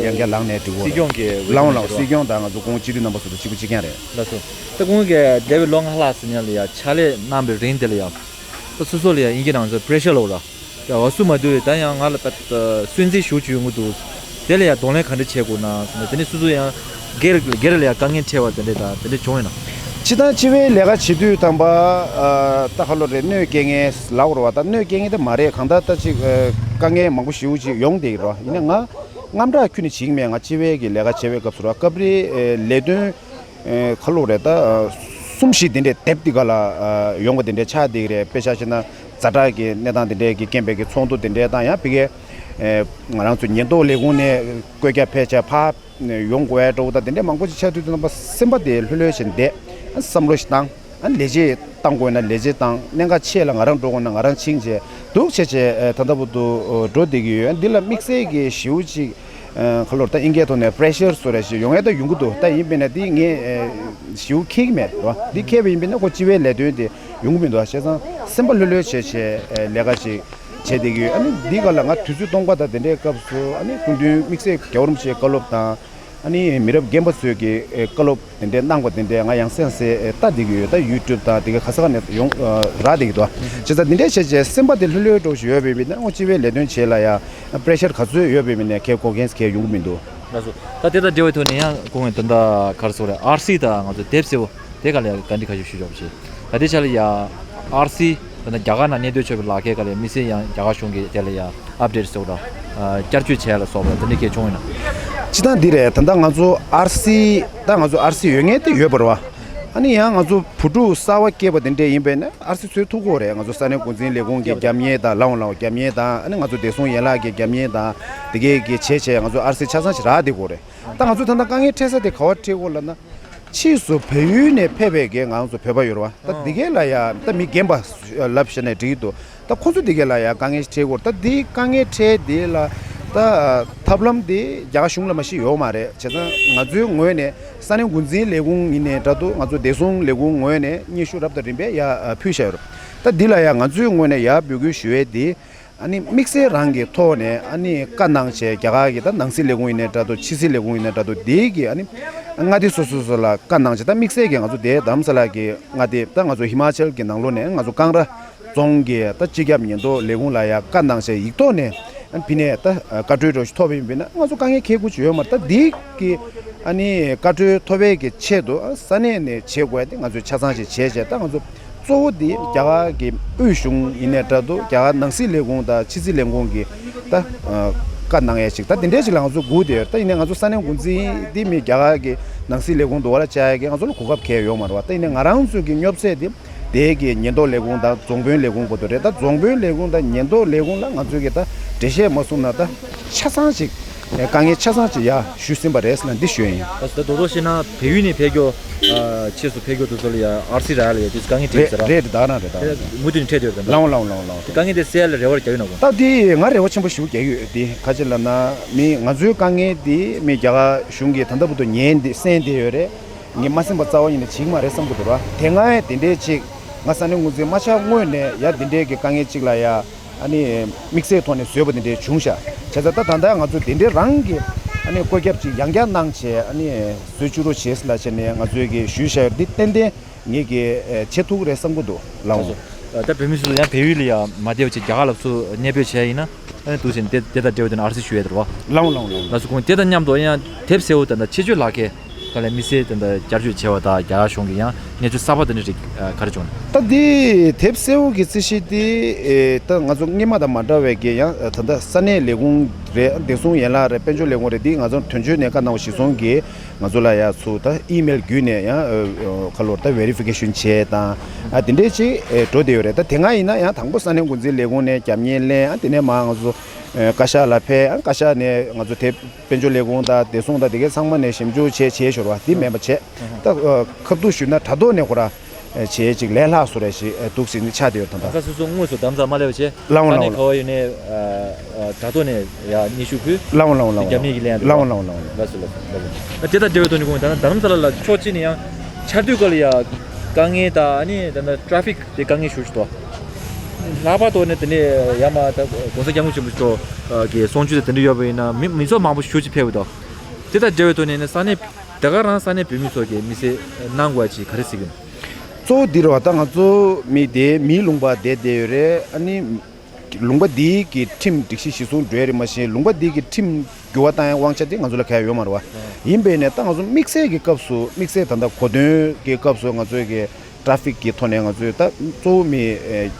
ཡང་བསྐྱར་ལངས་ནས་འགྲིག་གོ་རེད། སྲིད་སྐྱོང་གི་ལངས་ལངས་སྲིད་སྐྱོང་དང་ང་ཚོ་ཁོང་སྤྱི་འཐུས་རྣམ་པ་ཚོ་དང་གཅིག་པ་གཅིག་རྐྱང་རེད། ལགས་སོ། ད་ཁོང་གིས་འདས་པའི་ལོ་ལྔ་ལྷག་ཙམ་ནང་ལ་ཡང་ཕྱག་ལས་གནང་བའི་རིང་དེ་ལ་ཡང་ད་སོ་སོ་ལ་ཡང་ཨིན་སྐད་ནང་ཚོ་པི་རེ་ཤར་ལབ་ར། ཡ་བ་སུ་མ་དུ་ད་ཡང་ང་ལ་ད་སུན་གཙེར་ཞུ་བཅུག་ཡོང་གི་འདུག་དེ་ལ་ཡང་གདོང་ལེན་ག་འདྲ་བྱེད་དགོས་ན་ཟེར་ནས་དེ་ནས་སོ་སོ་ཡང་སྒེར་སྒེར་ལ་ཡང་དཀའ་ངལ་འཕྲད་པ་དེ་འདྲ་དང་དེ་འདྲ་བྱུང་ཡོད་ན། སྤྱི་བཏང་སྤྱི་པའི་ལས་ཀ་བྱེད་དུས་ཙམ་པ། ཨ། ད་ག་ལོ་རེད། གནོད་སྐྱེལ་མཁན་ལབ་དགོས་རེད་བ། ད་གནོད་སྐྱེལ་མཁན་དེ་མ་རེད། གང་ལྟར་ད་ཅིག་ཨ། དཀའ་ངལ་མང་པོ་ཞེ་པོ་ཅིག་ཡོང་བསྡད་ཀྱི་རེད་བ། ཡིན་ན་ང་དངངས་སྐྲག་ཁྱོན་ནས་བྱེད་ཀྱི་མེད། ང་སྤྱི་པའི་གི་ལས་ཀ་བྱེད་པའི་སྐབས་སུ་ར། སྐབས་རེ་ཨ། ལས་དོན་ཨ། ག་ལོ་རེད། ད་ཨ། གསུམ་བཞི་དེ་འདྲས་སྡེབ་དེ་ག་ལ་ཨ། ཡོང་བ་དེ་འདྲས་ཆགས་བསྡད་ཀྱི་རེད། དཔེ་ཆ་བཞག་ན་ཛ་དྲག་གི་གནས་སྟངས་དེ་འདྲས་ཀྱི་རྐྱེན་པས་ཀྱི་ཚོགས་འདུ་དེ་འདྲས་དང་། ཡང་ཕ་གིའི་ཨ། ང་རང་ཚོ་ཉེན་རྟོག་ལས་ཁུངས་ནས་བཀོད་རྒྱ་ཕེབས་བྱས་ཕར་ཡོང་དགོས་ཡ་འདྲ་བོ་དང་དེ་འདྲས་མང་པོ་ཅིག་ཆགས་དུས་ཙམ་པ་སེམས་པ་དེ་ལྷོད་ལྷོད་བྱས་ནས་བསྡད། ཨ། བསམ་བློ་ཞིག་བཏང་། ཨ། ལས་བྱེད་བཏང་དགོས་ན་ལས་བྱེད་བཏང་། གནད་འགག་ཆེ་ལ་ང་རང་འགྲོ་དགོས་ན་ང་རང་ཕྱིན་བྱས་འདུག་བྱས་བྱས་ཨ། ད་ལྟ་བར་དུ་འགྲོ་བསྡད་ཀྱི་ཡོད། འདི་ལ་དམིགས་བསལ་གྱི་ཞེ་པོ་ཅིག་ཨ། ག་ལོ་རེད། ད་ཨིན་སྐད་ཐོག་ནས་པི་རེ་ཤར་ཟེར་ར་ཞིག་ཡོང་ཡ་ད་ཡོང་གི་འདུག་ད་ཡིན་པས་ན་འདི་ངས་ཨ། ཞེ་པོ་འཁྱེར་གྱི་མེད་རེད་བ། འདི་འཁྱེར་བ་ཡིན་པས་ན་ཁོ་སྤྱི་པའི་ལས་དོན་དེ་ཡོང་གི་མི་འདུག་བ། བྱས་ཙང་སེམས་པ་ལྷོད་ལྷོད་བྱས་བྱས་ཨ། ལས་ཀ་ཅིག་བྱས་བསྡད་ཀྱི་ཡོད། ཨ་ནི་འདི་ག་ལ་ང་དུས་ཚོད་སྟོང་པ་དང་དེ་འདྲའི་སྐབས་སུ། ཨ་ནི་སྐུ་མདུན་དམིགས་བསལ་རྒྱལ་བ་རིན་པོ་ཆེའི་བཀའ་སློབ་དང་། ཨ་ནི་མི་རབས་རྒན་པ་ཚོས་ཀྱི་ཨེ། བཀའ་སློབ་དེ་འདྲའི་གནང་བ་དེ་འདྲའི་ང་ཡང་སེམས་སེ་ཨེ། ལྟ་བསྡད་ཀྱི་ཡོད། ད་ཡུ་ཊུབ་དང་དེ་ག་ག་ས་ག་ནས་ཡོང་ཨ། རག་བསྡད་ཀྱི་འདུག་བྱས་ཙང་འདི་འདྲའི་བྱས་བྱས་སེམས་པ་དེ་ལྷོད་ལྷོད་འདྲ་བོ་ཞིག་ཡོད་པ་ཡིན་ན། ཨོ། སྤྱི་པའི་ལས་དོན་བྱེད་ལ་ཡ་པི་རེ་ཤར་ག་ཚོད་ཡོད་པ་ཡིན་ན་ཁྱེད་འགོག་རྐྱེན་ཁྱེད་ཡོང་གི་མི་འདུག་ལགས་སོ། ད་དེ་དང་འབྲེལ་བའི་ཐོག་ནས་ཡང་ཁོང་གིས་ད་ལྟ་ག་རེ་ཟེར་དགོས་རེད། ཨར་སི་དང་ང་ཚོ་དེབ་སེར་པོ་དེ་ག་ལ་ཡ་བཀའ་འདྲི་ཁ་ཤས་ཞུ་ཆོག་པ་བྱེད། ད་ལྟའི་ཆ་ལ་ཡ་ཨར་སི་ད་ལྟ་རྒྱ་གར་ནང་གནས་སྡོད་ཆོག་པའི་ལག་ཁྱེར་ག་ལ་ཡ་དམིགས་བསལ་ཡང་རྒྱ་གར་གཞུང་གིས་དེ་ལ་ཡ་ཨབ་ཌེཊ་ཟེར་དགོས་རེད། ཨ། བསྐྱར་བཅོས་བྱས་ལ་སོགས་པ་དེ་འདྲ་སྐད་བྱུང་ཡོད་ན། སྤྱིར་བཏང་འདི་རེད། ད་ལྟ་ང་ཚོ་ཨར་སི། ད་ང་ཚོ་ཨར་སི་ཡོད་མཁན་དེ་ཡོད་པ་རེད་བ། ཨ་ནི་ཡང་ང་ཚོ་བུ་ཕྲུག་གསར་པ་སྐྱེས་པ་དེ་འདྲས་ཡིན་པས་ན་ཨར་སི་འཚོལ་ཐུབ་ཀྱི་ཡོད་རེད། ང་ཚོ་ས་གནས་འགོ་འཛིན་ལས་ཁུངས་ཀྱི་རྒྱབ་གཉེར་དང་། ལགས་འོང་ལགས་འོང་། རྒྱབ་གཉེར་དང་། ཨ་ནི་ང་ཚོ་བདེ་སྲུང་ཡན་ལག་གི་རྒྱབ་གཉེར་དང་། དེ་གས་ཀྱི་བྱས་བྱས་ང་ཚོ་ཨར་སི་ཆ་ཚང་ཞིག་རག་བསྡད་ཀྱི་ཡོད་རེད། ད་ང་ཚོ་ད་ལྟ་དཀའ་ངལ་འཕྲད་ས་དེ་ག་པར་འཕྲད་ཀྱི་ཡོད་ལབ་ན། ཕྱིས་སུ་བལ་ཡུལ་ནས་ཕེབས་པའི་གི་ང་ཚོ་བོད་པ་ཡོད་རེད་བ། ད་འདི་གས་ལ་ཡ་ད་མི་རྒན་པ་ལབ་བྱས་ན་འགྲིག་གི་འདུག་ད་ཁོ་ཚོ་འདི་གས་ལ་ཡ་དཀའ་ངལ་འཕྲད་ཀྱི་ཡོད་རེད། ད་འདི་དཀའ་ངལ་འཕྲད་འདི་ལ་ད་ཐབས་ལམ་འདི་རྒྱ་གར་གཞུང་ལ་མ་གཞི་ཡོད་མ་རེད། བྱས་ཙང་ང་ཚོའི་ངོས་ནས་ས་གནས་འགོ་འཛིན་ལས་ཁུངས་ཡིན་ནའི་འདྲ་འདུག་ང་ཚོ་བདེ་སྲུང་ལས་ཁུངས་ངོས་ནས་སྙན་ཞུ་རབ་དང་རིམ་པས་ཡར་ཕུལ་བཞག་ཡོད་རེད། ད་འདི་ལ་ཡ་ང་ཚོའི་ངོས་ནས་ཡར་འབོད་སྐུལ་ཞུ་ཡས་འདི། ཨ་ནི་དམིགས་བསལ་རང་གི་ཐོག་ནས་ཨ་ནི་བཀའ་གནང་བྱས། རྒྱ་གར་གྱི་ད་ནང་སྲིད་ལས་ཁུངས་ཡིན་ནའི་འདྲ་འདུག་ཕྱི་སྲིད་ལས་ཁུངས་ཡིན་ནའི་འདྲ་འདུག་འདི་གི་ཨ་ནི་མངའ་སྡེ་སོ་སོ་སོ་ལ་བཀའ་གནང་བྱས། ད་དམིགས་བསལ་གྱི་ང་ཚོ་དེ་རྡ་རམ་ས་ལ་གི་མངའ་སྡེ། ད་ང་ཚོ་ཧི་མ་ཅལ་གྱི་ནང་ལོགས་ནས་ང་ཚོ་ཀང་ར་རྫོང་གི་ད་སྤྱི་ཁྱབ་ཉེན་རྟོག་ལས་ཁུངས་ལ་ཡ་བཀའ་གནང་བྱས། ཡིག་ཐོག་ནས་ཨ་ནི་ཕི་ནས་ད་བཀའ་འཁྲོལ་འདྲ་ཞིག་ཐོབ་པ་ཡིན་པས་ན་ང་ཚོ་དཀའ་ངལ་འཁྱེར་དགོས་ཀྱི་ཡོད་མ་རེད། ད་འདི་གི་ཨ་ནི་བཀའ་འཁྲོལ་ཐོབ་པའི་གི་ཆེད་དུ་ཨ་ས་གནས་ནས་བྱེད་དགོས་ཡ་དེ་ང་ཚོས་ཆ་ཚང་ཞིག་བྱས་བྱས། ད་ང་ཚོ་གཙོ་བོ་དེ་རྒྱ་གར་གྱི་དབུས་གཞུང་ཡིན་ནའི་འདྲ་འདུག་རྒྱ་གར་ནང་སྲིད་ལས་ཁུངས་དང་ཕྱི་སྲིད་ལས་ཁུངས་ཀྱི་ད་ཨ་བཀའ་གནང་ཡ་ཞིག་ད་དེ་འདྲའི་ཞིག་ལ་ང་ཚོ་སྒུག་བསྡད་ཡོད། ད་ཡིན་ནའི་ང་ཚོ་ས་གནས་འགོ་འཛིན་འདི་མི་རྒྱ་གར་གྱི་ནང་སྲིད་ལས་ཁུངས་འདུག་བ་ལ་བཅར་ཡ་གི་ང་ཚོ་ལ་གོ་སྐབས་གང་ཡང་ཡོད་མ་རེད་བ། ད་ཡིན་ནའི་ང་རང་ཚོ་གི་སྙོབ་ཚད་དེ་དེ་གི་ཉེན་རྟོག་ལས་ཁུངས་དང་རྫོང་དཔོན་ལས་ཁུངས་བར་དུ་རེད། ད་རྫོང་དཔོན་ལས་ཁུངས་དང་ཉེན་རྟོག་ལས་ཁུངས་ལ་ང་ཚོ་གི་ད་འགྲེལ་བཤད་མ་གསུངས་ན་ད་ཆ་ཚང་ཞིག་དཀའ་ངལ་ཆ་ཚང་ཅིག་ཡར་ཞུས་ཟིན་པ་རེད་ཟེར་ན་འདི་ཞུ་ཡ་ཡིན། ད་ད་དོ་དོ་བྱས་ན་བལ་ཡུལ་ནས་ཕེབས་མཁན། ཨ། ཕྱིས་སུ་ཕེབས་མཁན་དེ་ཚོ་ལ་ཡ་ཨར་སི་རག་ལ་ཡ་དེ་ཚོ་དཀའ་ངལ་འཕྲད་རེད་ཀྱི་ཟེར་ར། རེད་རེད། ད་ག་རང་རེད། ད་དེ་མུ་མཐུད་ནས་འཕྲད་བསྡད་ཡོད་རེད། ལའང་ལའང་ལའང་ལའང་། དེ་དཀའ་ངལ་དེ་སེལ་ཡ་ལ་རེ་བ་རྒྱག་ཡོད་ན་གོ། ད་དེ་ང་རེ་བ་ཆེན་པོ་ཞིག་རྒྱག་ཡོད། དེ་ག་ཅི་ལབ་ན་མི་ང་ཚོའི་དཀའ་ངལ་དེ་མི་རྒྱ་གར་གཞུང་གིས་ད་ལྟ་བར་དུ་ཉན་བསྡད་གསན་བསྡད་ཡོད་རེད། ངས་མ་གསན་པ་རྩ་བ་ཉིད་ནས་བྱེད་ཀྱི་མ་རེད་བསམ་གྱི་འདུག་ར། དེ་སྔ་ཡང་དེ་འདྲའི་ཅིག་ང་ས་གནས་འགོ་འཛིན་མ་ཆགས་སྔོན་ནས་ཡ་དེ་འདྲའི་གི་དཀའ་ངལ་ཅིག་ལ་ཡ། ཨ་ནི་དམིགས་བསལ་ཐོག་ནས་བཟོས་པ་དེ་འདྲའི་བྱུང་ཤག་བྱས་ཙང་ད་ད་ལྟ་ང་ཚོ་དེ་འདྲའི་རང་གི་ཨ་ནི་བཀོད་ཁྱབ་ཅིག་ཡང་བསྐྱར་གནང་བྱས། ཨ་ནི་བཟོ་བཅུག་རོགས་བྱེད་ལབ་བྱས་ནས་ང་ཚོས་གི་ཞུས་བཞག་ཡོད། འདི་ཏན་ཏན་ངེད་ཀྱིས་ཨེ་བྱེད་ཐུབ་ཀྱི་རེད་བསམ་གྱི་འདུག་ལགས་འོང་། ད་བོད་མི་སུ་ཡང་བལ་ཡུལ་ལ་ཡང་མ་བསྡད་པ་བྱས་རྒྱ་གར་ལ་ཚུར་གནས་སྤོས་བྱས་ཡིན་ན། ཨ་ནི་འདུག་ཟེར་ནས་དེ་དེ་དང་འབྲེལ་བ་དེ་ནི་ཨར་སི་ཞུ་ཡས་དེ་རེད་བ། ལགས་འོང་ལགས་འོང་ལགས་འོང་། ལགས་སོ། ཁོང་དེ་དང་མཉམ་དུ་ཡང་དེབ་སེར་པོ་དང་ད་ཆེད་སྤྱོད་ལག་ཁྱེར་ག་ལས་དམིགས་བསལ་དེ་འདྲ་བསྐྱར་བཅོས་བྱས་པ་དང་རྒྱ་གར་གཞུང་གི་ཡང་གནས་ཚུལ་གསར་པ་དེ་འདྲ་རིགས་ག་རེ་བྱུང་ན། ད་འདི་དེབ་སེར་པོ་གི་རྩིས་གཞི་འདི་ཨེ་ད་ང་ཚོ་སྔོན་མ་དང་མ་འདྲ་བའི་གི་ཡང་ད་ལྟ་ས་གནས་ལས་ཁུངས་རེད། བདེ་སྲུང་ཡན་ལག་རེད། དཔལ་འབྱོར་ལས་ཁུངས་རེད། འདི་ང་ཚོ་དོན་གཅོད་ནས་བཀའ་གནང་བ་གཞིར་བཟུང་གིས་ང་ཚོ་ལ་ཡ་ཚུར་ད་ཨི་མེལ་བརྒྱུད་ནས་ཡང་ཨེ་ཁ་ལོར་ད་ཝེ་རི་ཕི་ཀེ་ཤན་བྱས་དང་ཨ་དེ་འདྲས་ཅིག་ཨེ་འགྲོ་བསྡད་ཡོད་རེད། ད་དེ་སྔ་ཡིན་ན་ཡང་དང་པོ་ས་གནས་འགོ་འཛིན་ལས་ཁུངས་ནས་རྒྱབ་གཉེར་ལེན། ཨ་དེ་ནས་མར་ང་ཚོ་ཨེ་བཀའ་ཤག་ལ་ཕེབས། ཨ་བཀའ་ཤག་ནས་ང་ཚོ་དེབ་དཔལ་འབྱོར་ལས་ཁུངས་དང་བདེ་སྲུང་དང་དེ་གའི་ཚང་མ་ནས་ཞིབ་འཇུག་བྱས་བྱས་ཞོར་བ་འདི་མེད་པ་བྱས། ད་ཁ་ཐུག་ཞུས་ན་དྲ་ཐོག་ནས་ཁོ་ར་བྱས་ཅིག་ལས་སླ་བཟོ་ར་ཞིག་འདུག་ཟེར་ནས་ཆགས་བསྡད་ཡོད་ད་ལྟ། ད་སོ་སོ་དངོས་སུ་དམ་ཚགས་མ་སླེབས་པ་བྱས། ལའང་ས་གནས་ལའང་ག་བ་ཡོད་ནས་དྲ་ཐོག་ནས་ཡ་སྙན་ཞུ་ཕུལ། ལའང་ལའང་ལའང་རྒྱབ་གཉེར་གྱི་ལན་ལའང་ལའང་ལའང་། ལགས་སོ་ལགས་སོ་ལགས་སོ། དེ་དང་འབྲེལ་བའི་ཐོག་ནས་ཁོང་ད་ལྟ་རྡ་རམ་ས་ལ་ལ་ཕྱོགས་གཅིག་ནས་ཡང་ཆར་དུས་སྐབས་ལ་ཡ་དཀའ་ངལ་དང་ཨ་ནི་ད་ལྟ་ཊ་ར་ཕིག་དེ་དཀའ་ངལ་ཞུ་ཞུ་དོ། ལྷག་པར་དུ་ནི་དེ་ནས་ཡར་མར་ད་༸གོང་ས་༸སྐྱབས་མགོན་ཆེན་པོ་མཆོག་གི་གསུང་ཆོས་དང་དེ་འདྲ་ཡོད་པ་ཡིན་ན་མི་མི་ཚོགས་མང་པོ་ཞེ་པོ་ཅིག་ཕེབས་ཀྱི་འདུག་དེ་དང་འབྲེལ་བའི་ཐོག་ནས་ནི་ས་གནས་ད་ག་རང་ས་གནས་བོད་མི་ཚོ་གིས་དམིགས་བསལ་གནང་དགོས་ཡ་ཅིག་ག་རེ་གཟིགས་ཀྱི་ཡོད། གཙོ་བོ་འདི་རེད་བ། ད་ང་ཚོ་མི་དེ་མིའི་ལུང་པ་བསྡད་བསྡད་ཡོད་རེད། ཨ་ནི་ལུང་པ་འདིའི་གི་ཁྲིམས་སྒྲིག་གཞི་གཞིར་བཟུང་འགྲོ་ཡ་རེད། མ་གཞི་ལུང་པ་འདིའི་གི་ཁྲིམས་ འགྱུར་བ་བཏང་ཡ་དབང་ཆ་དེ་ང་ཚོ་ལ་གང་ཡང་ཡོད་མ་རེད་བ། ཡིན་པས་ནས་ད་ང་ཚོ་དམིགས་བསལ་གྱི་སྐབས་སུ་དམིགས་བསལ་ད་ལྟ་གོ་སྟོན་གྱི་སྐབས་སུ་ང་ཚོའི་གི་ཊ་ཕིག་གི་ཐོག་ནས་ང་ཚོས་ད་གཙོ་བོ་མི་ཨེ་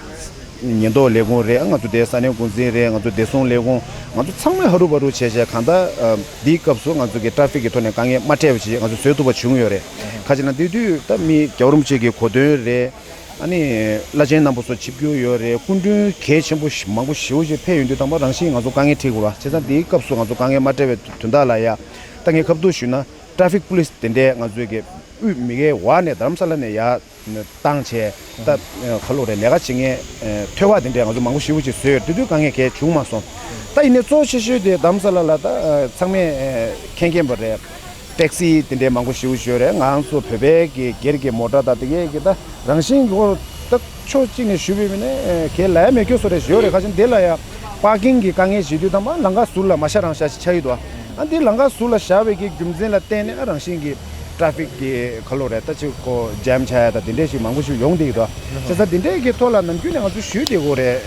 ཉེན་རྟོག་ལས་ཁུངས་རེད། ང་ཚོ་དེ་ས་གནས་འགོ་འཛིན་རེད། ང་ཚོ་བདེ་སྲུང་ལས་ཁུངས། ང་ཚོ་ཚང་མས་ཧ་རུ་བ་རུ་བྱས་བྱས་གང་ལྟར་ཨ་འདིའི་སྐབས་སུ་ང་ཚོ་གི་ཊ་ཕིག་གི་ཐོག་ནས་དཀའ་ངལ་མ་འཕྲད་པ་ཞིག་ང་ཚོ་བཟོ་ཐུབ་པ་བྱུང་ཡོད་རེད། ག་ཅི་ན་དེ་དུས་ད་མི་རྒྱལ་བ་རིན་པོ་ཆེ་གི་གོ་སྟོན་རེད། ཨ་ནི་བླ་ཆེན་རྣམ་པ་ཚོ་ཆིབས་བསྒྱུར་ཡོད་རེད། སྐུ་མགྲོན་གལ་ཆེན་པོ་ཞིག་མང་པོ་ཞེ་པོ་ཞིག་ཕེབས་ཡོང་དུས་ཙམ་པ་རང་བཞིན་ང་ཚོ་དཀའ་ངལ་འཕྲད་དགོས་ར། བྱས་ཙང་དེའི་སྐབས་སུ་ང་ཚོ་དཀའ་ངལ་མ་འཕྲད་པའི་དོན་དག་ལ་ཡ། ད་ངས་ཁ་བསྡུར་ཞུས་ན་ཊ་ཕིག་པུ་ལིས་དེ་འདྲས་ང་ཚོའི་གི་དབུས་མི་སྒེར་བ་ནས་རྡ་རམ་ས་ལ་ནས་ཡར་བཏང་བྱས་ད་ཁ་ལོ་རེ་ལས་ཀ་བྱེད་མཁན་ཐོས་པ་དེ་འདྲས་ང་ཚོ་མང་པོ་ཞེ་པོ་ཅིག་བཟོས་ཡོད། དེ་དུས་དཀའ་ངལ་གལ་བྱུང་མ་སོང་། ད་ཡིན་ནའི་གཙོ་ཆེ་ཤོས་དེ་རྡ་རམ་ས་ལ་ལ་ད་ཚང་མས་མཁྱེན་མཁྱེན་པ་རེད། ཊེག་སི་དེ་འདྲའི་མང་པོ་ཞེ་པོ་ཞིག་ཡོད་རེད། ང་རང་ཚོ་བོད་པའི་གི་སྒེར་གྱི་མོ་ཊ་དང་དེ་གའི་གི་ད་རང་བཞིན་གྱི་ད་ཕྱོགས་གཅིག་ནས་ཞུས་པ་ཡིན་ན་གལ་ལ་ཡ་མེད་སྐྱོ་སོ་རེ་ཞིག་ཡོད་རེད། ཁ་ཅིག་འདི་ལ་ཡ་པར་ཀིང་གི་དཀའ་ངལ་ཞིག་དུས་ཐམ་པ་ལམ་ཁ་ཟུར་ལ་མ་ཤ་རང་ཤ་ཞིག་ཆགས་ཡོད་དོ། ཨ་འདི་ལམ་ཁ་ཟུར་ལ་བཞག་པའི་གི་རྒྱུ་མཚན་ལ་བརྟེན་ནས་ཨ་རང་བཞིན་གྱི་ཊ་ཕིག་གི་ཁ་ལོ་རེད་ད་ཅིག་ཁོ་ཇམ་ཆགས་ཡ་ད་དེ་འདྲས་ཞིག་མང་པོ་ཞིག་ཡོང་བསྡད་ཀྱི་འདུག་བྱས་ཙང་དེ་འདྲས་ཀྱི་ཐོག་ལ་ནམ་རྒྱུན་ནས་ང་ཚོ་ཞུས་བསྡད་ཀྱི་ཡོད་རེད།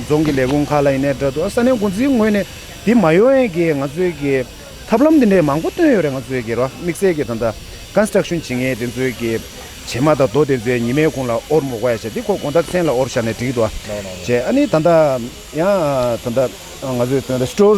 རྫོང་གི་ལས་ཁུངས་ཁག་ལ་ཡིན་ནའི་འདྲ་འདུག་ས་གནས་འགོ་འཛིན་ངོས་ནས་འདི་མ་ཡོང་ཡས་ཀྱི་ང་ཚོའི་གི་ཐབས་ལམ་འདི་འདྲའི་མང་པོ་བཏོན་ཡོད་རེད། ང་ཚོའི་གི་རོ་དམིགས་བསལ་གྱི་ད་ལྟ་ཀོན་སི་ཊག་ཤན་བྱེད་མཁན་དེ་ཚོའི་གི་བྱེ་མ་དང་རྡོ་དེ་ཚོའི་ཉི་མའི་གུང་ལ་དབོར་མི་དགོས་ཡ་བྱས་འདི་ཁོ་དགོང་དག་མཚན་ལ་དབོར་བཞག་ནས་འགྲིག་འདུག་ཨ། བྱས་ཨ་ནི་ད་ལྟ་ཡང་ད་ལྟ་ང་ཚོའི་ད་ལྟ་སི་ཊོར་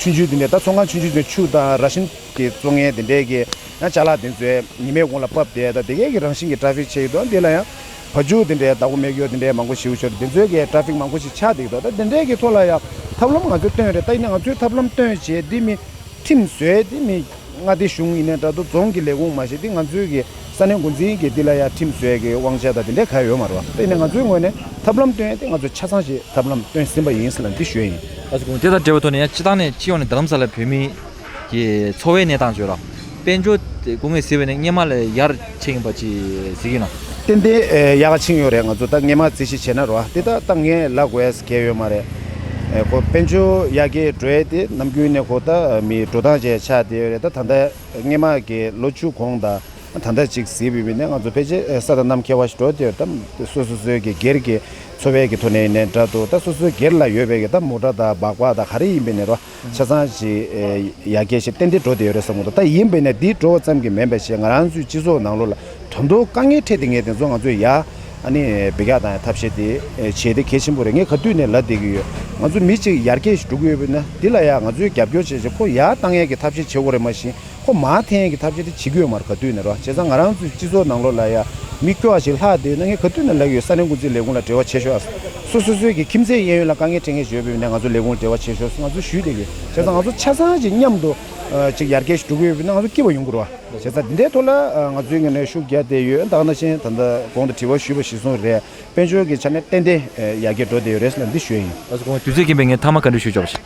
ཆུང་ཆུང་དེ་འདྲའི་ད་ཚོང་ཁང་ཆུང་ཆུང་དེ་ཆུ་དང་ར་ཤིན་གྱི་བཙོང་མཁན་དེ་འདྲའི་གི་ཡང་ཅ་ལག་དེ་ཚོའི་ཉི་མའི་གུང་ལ་ཕབ་བསྡད་ད་དེ་གའི་གི་རང་བཞིན་གྱི་ཊ་ཕིག་ཆགས་ཡོད་འདུག་འདི་ལ་ཡང་བ་ཕྱུགས་དེ་འདྲའི་བདག་པོ་མེད་ཡོད་དེ་འདྲའི་མང་པོ་ཞེ་པོ་ཤོར་དེ་ཚོའི་གི་ཊ་ཕིག་མང་པོ་ཞིག་ཆགས་བསྡད་འདུག་ད་དེ་འདྲའི་གི་ཐོག་ལ་ཡང་ཐབས་ལམ་ང་ཚོས་བཏོན་རེད། ད་ཡིན་ན་ང་ཚོས་ཐབས་ལམ་བཏོན་བྱས་འདི་མི་ཁྲིམས་བཟོས་དེ་མི་མངའ་སྡེ་གཞུང་ཡིན་ནའི་འདྲ་འདུག་རྫོང་གི་ལས་ཁུངས་མ་གཞི་དེ་ང་ཚོའི་གི་ས་གནས་འགོ་འཛིན་གྱི་འདི་ལ་ཡང་ཁྲིམས་བཟོས་གི་དབང་ཆ་དང་དེ་འདྲའི་ག་ཡོད་མ་རེད་བ། ད་ཡིན་ན་ང་ཚོའི་ངོས་ནས་ཐབས་ལམ་བཏོན་ཡ་དེ་ང་ཚོས་ཆ་ཚང་ཞིག་ཐབས་ལམ་བཏོན་ཟིན་པ་ཡིན་ཟེར་ལ་འདི་ཞུ་ཡ་ཡིན། ཨ་ཙི་གོང་དེ་དང་འབྲེལ་བའི་ཐོག་ནས་ཡང་སྤྱི་བཏང་ནས་སྤྱི་ཡོངས་ནས་རྡ་རམ་ས་ལ་བོད་མི་གི་འཚོ་བའི་གནས་སྟངས་བརྗོད་ར། དཔལ་འབྱོར་དེ་སྐུ་ངལ་གཟིགས་པ་ནས་སྔོན་མ་ལས་ཡར་ཕྱིན་པ་ཅིག་གཟིགས་ཀྱི་ན། ཏན་ཏན་ཨེ་ཡག་ག་ཕྱིན་ཡོད་རེད། ང་ཚོ་ད་སྔོན་མ་རྩིས་གཞི་བྱས་ན་རོ་དེ་ད་ད་ངས་ལབ་དགོས་ཡ་གལ་ཡོད་མ་རེད། ཨེ་ཁོ་དཔལ་འབྱོར་ཡར་རྒྱས་འགྲོ་ཡ་དེ་ནམ་རྒྱུན་ནས་ཁོ་ད་མི་འགྲོ་སྟངས་བཅས་ཆགས་བསྡད་ཡོད་རེད། ད་ད་ལྟ་སྔོན་མ་གི་ལོ་བཅུ་གོང་དང་ད་ལྟ་ཅིག་གཟིགས་པའི་མི་ནས་ང་ཚོ་ཕལ་ཆེར་ཨེ་ས་དང་གནམ་ཁྱད་པར་ཞིག་འགྲོ་བསྡད་ཡོད་རེད། ད་སོ་སོ་སོའི་གི་སྒེར་གྱི་འཚོ་བའི་གི་ཐོག་ནས་ཡིན་ནའི་འདྲ་འདུག་ད་སོ་སོའི་སྒེར་ལ་ཡོད་པའི་གི་ད་མོ་ཊ་དང་སྦག་སྦག་དང་ག་རེ་ཡིན་པའི་ནས་རོ། ཆ་ཚང་ཞིག་ཡར་རྒྱས་ཞིག་ཏན་ཏན་འགྲོ་བསྡད་ཡོད་རེད་བསམ་གྱི་འདུག་ད་ཡིན་པས་ན་འདི་འགྲོ་བ་ཙམ་གྱིས་མིན་པ་ཞིག་ང་རང་ཚོའི་སྤྱི་ཚོགས་ནང་ལོགས་ལ་ད་དུང་དཀའ་ངལ་འཕྲད་བསྡད་མཁན་དེ་ཚོ་ང་ཚོས་ཡར་ཨ་ནི་འབུད་རྒྱག་བཏང་ཡ་ཐབས་ཤེས་དེ་བྱེད་དེ་གལ་ཆེན་པོ་རེད། ངས་ག་དུས་ནས་ལབ་བསྡད་ཀྱི་ཡོད། ང་ཚོ་མི་གཅིག་ཡར་རྒྱས་ཞིག་འགྲོ་གི་ཡོད་པས་ན་འདི་ལ་ཡ་ང་ཚོས་རྒྱབ་སྐྱོར་བྱས་བྱས་ཁོ་ཡར་བཏང་ཡས་ཀྱི་ཐབས་ཤེས་བྱེད་དགོས་རེད། མ་གཞི་ཁོ་མར་འཐེན་ཡས་ཀྱི་ཐབས་ཤེས་དེ་བྱེད་ཀྱི་ཡོད་མ་རེད། ག་དུས་ནས་རོ། བྱས་ཙང་ང་རང་ཚོའི་སྤྱི་ཚོགས་ནང་ལོགས་ལ་ཡ་མི་སྐྱོ་བ་ཞིག་ལྷག་བསྡད་ཡོད་ན་ངས་ག་དུས་ནས་ལབ་ཀྱི་ཡོད། ས་གནས་འགོ་འཛིན་ལས་ཁུངས་ལ་འབྲེལ་བ་བྱེད་ཤོག་ཨ། སོ་སོ་སོའི་གི་ཁྱིམ་མཚེས་གཡས་གཡོན་ལ་དཀའ་ངལ་འཕྲད་མཁན་ཞིག་ཡོད་པ་ཡིན་ན་ང་ཚོ་ལས་ཁུངས་ལ་འབྲེལ་བ་བྱེད་ཤོག་ང་ཚོ་ཞུས་བསྡད་ཀྱི། བྱས་ཙང་ང་ཚོ་ཆ་ཚང་ཅིག་མཉམ་དུ་ཨ་ཅིག་ཡར་རྒྱས་ཞིག་འགྲོ་གི་ཡོད་པ་ཡིན་ན་ང་ཚོ་སྐྱིད་པ་ཡོང་གི་རེད་བ། བྱས་ཙང་འདི་འདྲའི་ཐོག་ལ་ཨ་ང་ཚོའི་ངོས་ནས་ཤུགས་རྒྱག་བསྡད་ཡོད། ད་ག་ནང་བཞིན་ད་ལྟ་གོང་དུ་དྲི་བ་ཞུས་པ་གཞིར་བཟུང་རེད། དཔལ་འབྱོར་གྱི་ཆ་ནས་ཏན་ཏན་ཨེ་ཡར་རྒྱས་འགྲོ་བསྡད་ཡོད་རེད་ཟེར་ན་འདི་ཞུ་ཡ་ཡིན། ཨ་ཙི་གོང་དུས་ཚོད་རྐྱེན་པས་ངས་མཐའ་མ་བཀའ་འདྲི་ཞུ་ཆོག་པ་ཞིག་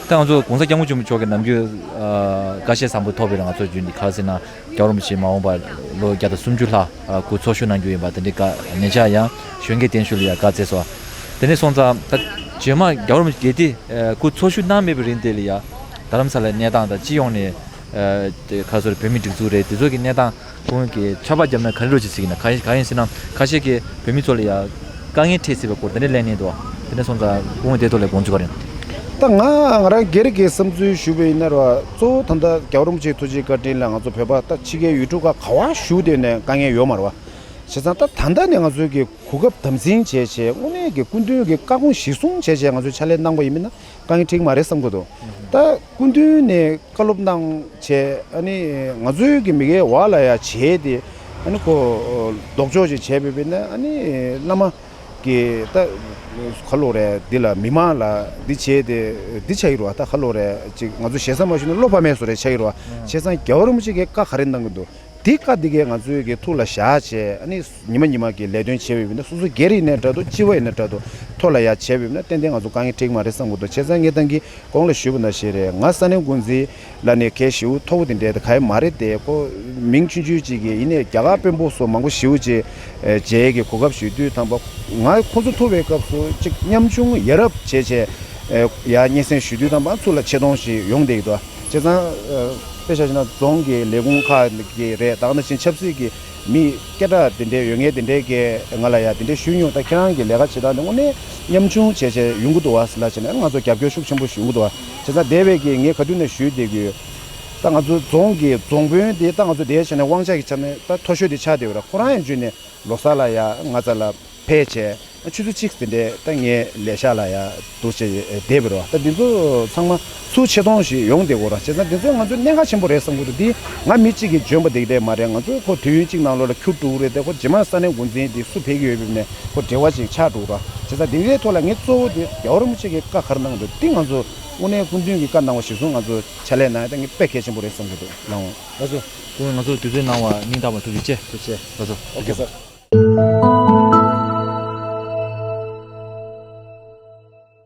ད་ང་ཚོ་༸གོང་ས་༸སྐྱབས་མགོན་ཆེན་པོ་མཆོག་གི་ནམ་རྒྱུན་ཨ་བཀའ་བཤད་བཟང་པོ་ཐོབ་པའི་ང་ཚོ་རྒྱུན་འདི་ག་རེ་ཟེར་ན་རྒྱལ་བ་རིན་པོ་ཆེ་མ་འོངས་པ་ལོ་བརྒྱ་དང་སུམ་ཅུ་ལྷག་ཨ་སྐུ་འཚོ་བཞུགས་གནང་རྒྱུ་ཡིན་པ་དེ་འདྲའི་བཀའ་ཉེ་ཆར་ཡང་གཞོན་སྐྱེས་བརྟན་བཞུགས་ལ་ཡང་བཀའ་སྩལ་སོང་། དེ་ནས་སོང་ཙང་ད་རྗེས་མ་རྒྱལ་བ་རིན་པོ་ཆེ་གལ་ཏེ་ཨ་སྐུ་འཚོ་བཞུགས་གནང་མེད་པའི་རིང་དེ་ལ་ཡང་རྡ་རམ་ས་ལའི་གནས་སྟངས་དང་སྤྱི་ཡོངས་ནས་ཨ་དེ་ག་རེ་ཟེར་བོད་མི་སྒྲིག་འཛུགས་རེད་དེ་ཚོ་གི་གནས་སྟངས་ཁོང་གིས་ཕྱག་པ་བརྒྱབ་ན་ག་རེ་འདྲ་ཅིག་ཟེར་གྱི་ན། གང་གང་ཡིན་ཟེར་ན་ཁ་ཤས་ཀྱིས་བོད་མི་ཚོ་ལ་ཡང་དཀའ་ངལ་འཕྲད་སྲིད་པའི་སྐོར་དེ་འདྲ་གླེང་མཁན་འདུག་དེ་འདྲ་སོང་ཙང་ཁོང་གིས་དེ་ཐོག་ལ་དགོངས་ཚུལ་ག་རེ། ད་ང་ང་རང་སྒེར་གྱི་བསམ་ཚུལ་ཞུ་བ་ཡིན་ན་ར་གཙོ་བོ་ད་ལྟ་རྒྱལ་བ་རིན་པོ་ཆེའི་ཐུགས་རྗེའི་བཀའ་དྲིན་ལ་ང་ཚོ་བོད་པ་ད་ཕྱི་རྒྱལ་ཡུལ་གྲུ་ཁག་ག་བ་བཞུགས་བསྡད་ནས་དཀའ་ངལ་ཡོད་མ་རེད་བ། བྱས་ཙང་ད་ད་ལྟ་ནས་ང་ཚོའི་གི་གོ་སྐབས་དམ་འཛིན་བྱས་བྱས་དངོས་གནས་ཀྱི་སྐུ་མདུན་གྱི་བཀའ་དགོངས་གཞིར་བཟུང་བྱས་བྱས་ང་ཚོས་ཕྱག་ལས་གནང་པ་ཡིན་མིན་ན་དཀའ་ངལ་འཕྲད་ཀྱི་མ་རེད་བསམ་གྱི་འདུག་ད་སྐུ་མདུན་ནས་བཀའ་སློབ་གནང་བྱས་ཨ་ནི་ང་ཚོའི་གི་མི་སྒེར་བ་ལ་ཡ་བྱས་ཏེ་ཨ་ནི་ཁོ་ལྡོག་ཕྱོགས་ཅིག་བྱས་པ་ཡིན་ན་ཨ་ནི་བླ་མ་གི་ད་ཁ་ལོ་རེད་འདི་ལ་མི་མང་ལ་འདི་བྱས་ཏེ་འདི་ཆགས་ཀྱི་རེད་བ། ད་ཁ་ལོ་རེད་ཅིག་ང་ཚོ་ཞེ་ས་མ་ཞུས་ན་བློ་ཕམ་མེད་བཟོ་འདྲ་ཆགས་ཀྱི་རེད་བ། བྱས་ཙང་རྒྱལ་བ་རིན་པོ་ཆེ་གིས་བཀའ་ག་རེ་གནང་གི་འདུག་འདི་བཀའ་འདི་གས་ང་ཚོའི་གི་ཐུགས་ལ་བཞག་བྱས་ཨ་ནི་ཉི་མ་ཉི་མ་གི་ལས་དོན་བྱས་པ་ཡིན་ན་སོ་སོ་སྒེར་ཡིན་ནའི་འདྲ་འདུག་སྤྱི་པ་ཡིན་ནའི་འདྲ་འདུག་ཐོག་ལ་ཡ་བྱས་པ་ཡིན་ན་ཏན་ཏན་ང་ཚོ་དཀའ་ངལ་འཕྲད་ཀྱི་མ་རེད་བསམ་གྱི་འདུག་བྱས་ཙང་ངས་ད་གིན་གོང་ལ་ཞུས་པ་ནང་བཞིན་རེད། ང་ས་གནས་འགོ་འཛིན་ལ་ནས་གལ་ཞེ་པོ་མཐོ་པོ་དེ་འདྲའི་ད་ག་ཡེ་མ་རེད་དེ། ཁོ་མིང་ཆུང་ཆུང་ཅིག་གི་ཡིན་ནའི་རྒྱ་གར་དཔོན་པོ་སོགས་མང་པོ་ཞེ་པོ་ཅིག་མཇལ་ཡས་ཀྱི་གོ་སྐབས་ཞུ་དུས་ཐམ་པ་ང་ཁོ་ཚོ་ཐུག་པའི་སྐབས་སུ་ཅིག་ཉམ་ཆུང་ཡ་རབས་བྱས་བྱས་ཡ་སྙན་སེང་ཞུ་དུས་ཐམ་པ་ཚུར་ལ་ཆེ་མཐོང་ཞིག་ཡོང་བསྡད་ཀྱི་འདུག་བྱས་ཙང་དཔེ་ཆ་བཞག་ན་རྫོང་གི་ལས་ཁུངས་ཁག་གི་རེད། ད་ག་ནང་བཞིན་ཆབ་སྲིད་ཀྱི་ མི་སྐད་གྲགས་དེ་འདྲའི་ཡོད་མཁན་དེ་འདྲའི་གིས་ང་ལ་ཡ་དེ་འདྲའི་ཞུས་མྱོང་། ད་ཁྱེད་རང་གི་ལས་ཀ་བྱེད་སྟངས་དེ་དངོས་གནས་ཉམ་ཆུང་བྱས་བྱས་ཡོང་གི་འདུག་བ་ཟེར་ལབ་བྱས་ནས་ང་ཚོ་རྒྱབ་སྐྱོར་ཤུགས་ཆེན་པོ་ཞིག་ཡོང་གི་འདུག་བ། བྱས་ཙང་དེ་བས་ཀྱི་ངས་ག་དུས་ནས་ཞུས་བསྡད་ཀྱི་ཡོད། ད་ང་ཚོ་རྫོང་གི་རྫོང་དཔོན་དེ་ད་ང་ཚོ་དེའི་ཆ་ནས་དབང་ཆ་གི་ཆ་ནས་ད་མཐོ་ཤོས་དེ་ཆགས་བསྡད་ཡོད་ར། ཁོ་རང་ཡང་བརྒྱུད་ནས་ལོ་གསར་ལ་ཡ་ང་ཚོ་ལ་ཕེབས་བྱས་ཆུ་ཚོད་གཅིག་དེ་འདྲས་ད་ངའི་ལས་ཤག་ལ་ཡ་འདུག་བྱས་བསྡད་པ་རེད་བ། ད་འདི་ཚོ་ཚང་མ་ཚུར་ཆེ་མཐོང་ཞིག་ཡོང་བསྡད་ཀྱི་ཡོད་ར། བྱས་ཙང་འདི་ཚོ་ང་ཚོའི་གནད་འགག་ཆེན་པོ་རེད་བསམ་གྱི་འདུག་འདི་ང་མི་གཅིག་གིས་འཇོན་པ་དེ་འདྲས་མ་རེད། ང་ཚོ་ཁོ་དུས་ཡུན་གཅིག་ནང་ལོགས་ལ་འཁྱུར་འགྲོ་གི་རེད་དེ། ཁོ་རྗེས་མ་ས་གནས་འགོ་འཛིན་དེ་སུ་ཕེབས་ཀྱི་ཡོད་མེད་ནས་ཁོ་འབྲེལ་བ་ཞིག་ཆགས་འགྲོ་གི་ར། བྱས་ཙང་འདི་འདྲའི་ཐོག་ལ་ངས་གཙོ་བོ་དེ་རྒྱལ་བ་རིན་པོ་ཆེ་གིས་བཀའ་ག་རེ་གནང་གི་འདུག་འདི་ང་ཚོ་དངོས་གནས་སྐུ་མདུན་གྱིས་བཀའ་གནང་བ་གཞིར་བཟུང་ང་ཚོ་ཕྱག་ལས་གནང་ཡ་ད་ངས་དཔེ་གལ་ཆེན་པོ་རེད་བསམ་གྱི་འདུག་ལགས་འོང་། ལགས་སོ། སྐུ་ངོ་ང་ཚོ་དུས་ཚོད་གནང་བ་སྙིང་ཐག་པ་ཐུགས་རྗེ་ཆེ། ཐུགས་རྗེ་ཆེ། ལགས་སོ། ཨོ་ཁེ་སར།